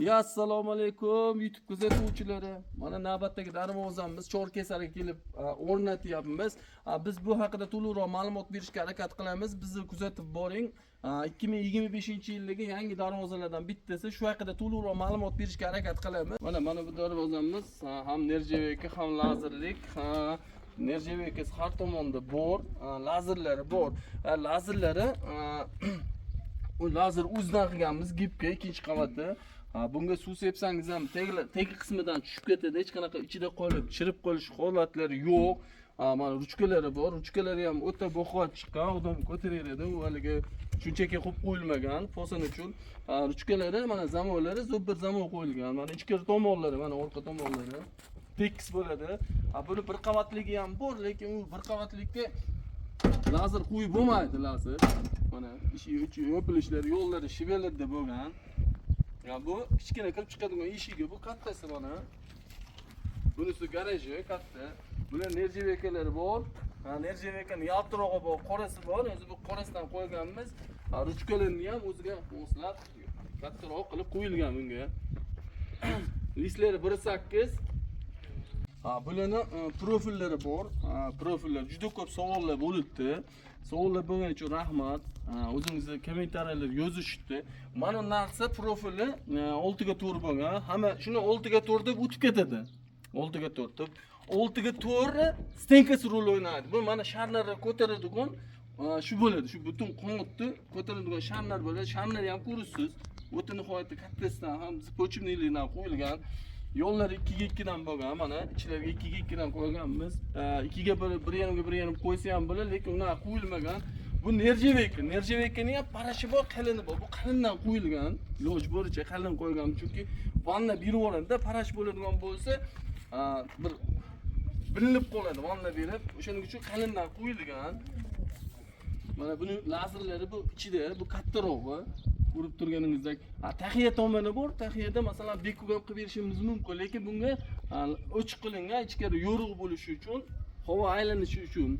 Ya, assalomu alaykum, YouTube kuzatuvchilari. Mana, navbatdagi darvozamiz Chorkesarga kelib o'rnatyapmiz. Biz bu haqida to'liqroq ma'lumot berishga harakat qilamiz. Bizni kuzatib boring. 2025-yildagi yangi darvozalardan bittasi. Shu haqida to'liqroq ma'lumot berishga harakat qilamiz. Mana bu darvozamiz ham нержавейка, ham lazerlik. Ha, нержавейка si har tomonda bor, lazerlari bor. Lazerlari u lazer o'zidan qilganmiz, гибкий ikkinchi qavati. Ha, bunga suv sepsangiz ham tegi qismidan tushib ketadi, hech qanaqa ichida qolib, chirib qolish holatlari yo'q. Ha, mana ruchkalari bor, ruchkalari ham o'ta baquvvat chiqqan, odam ko'taraveradi, u haligi shunchaki qo'yib qo'yilmagan fason uchun. Ha, ruchkalari, mana zamonlari zo'r bir zamon qo'yilgan. Mana ichkari tomonlari, mana orqa tomonlari tekis bo'ladi. Ha, buni bir qavatligi ham bor, lekin u bir qavatlikka lazer qo'yib bo'lmaydi lazer. Mana ishi uchi yopilishlari, yo'llari швеллер da bo'lgan. Ya, bu kichkina kirib chiqadigan eshigi, bu kattasi mana. Bunisi garaji katta. Bular нержавейка lari bor. Ha, нержавейка ni yaltirog'i bor, qorasi bor. O'zi bu qorasidan qo'yganmiz. Ha, ruchkalarni ham o'ziga moslab kattaroq qilib qo'yilgan bunga. Listlari 1.8. Ha, bularni profillari bor. Ha, profillar juda ko'p savollar bo'libdi. Savollar bo'lgani uchun rahmat. Ha, o'zingizni kommentariyalar yozishibdi. Mana narsa profili 6 ga 4 bo'lgan. Hamma shuni 6 ga 4 deb o'tib ketadi. 6 ga 4 deb. 6 ga 4 стенка si rol o'ynaydi. Bu mana sharlarni ko'taradigan shu bo'ladi. Shu butun qanotni ko'taradigan shamlar bo'ladi. Shamlar ham ko'rasiz. O'ta nihoyatda kattasidan ham почемный likdan qo'yilgan. Yo'llari 2 ga 2 dan bo'lgan, mana ichlariga 2 ga 2 dan qo'yganmiz. 2 ga 1, 1,5 ga 1,5 qo'ysa ham bo'ladi, lekin unaqa qo'yilmagan. Bu нержавейка. Нержавейка ning ham параш i bor, qalini bor. Bu qalindan qo'yilgan. Iloji boricha qalin qo'ygan, chunki vanna berib yuboradi, параш bo'ladigan bo'lsa, bir bilinib qoladi vanna berib. O'shaning uchun qalindan qo'yilgan. Mana buni lazerlari bu ichida, bu kattarog'i. Ko'rib turganingizdek, ha, taxiya tomoni bor. Taxiyada, masalan, bekuv ham qilib berishimiz mumkin, lekin bunga ochiq qilingan, ichkari yorug' bo'lishi uchun, havo aylanishi uchun.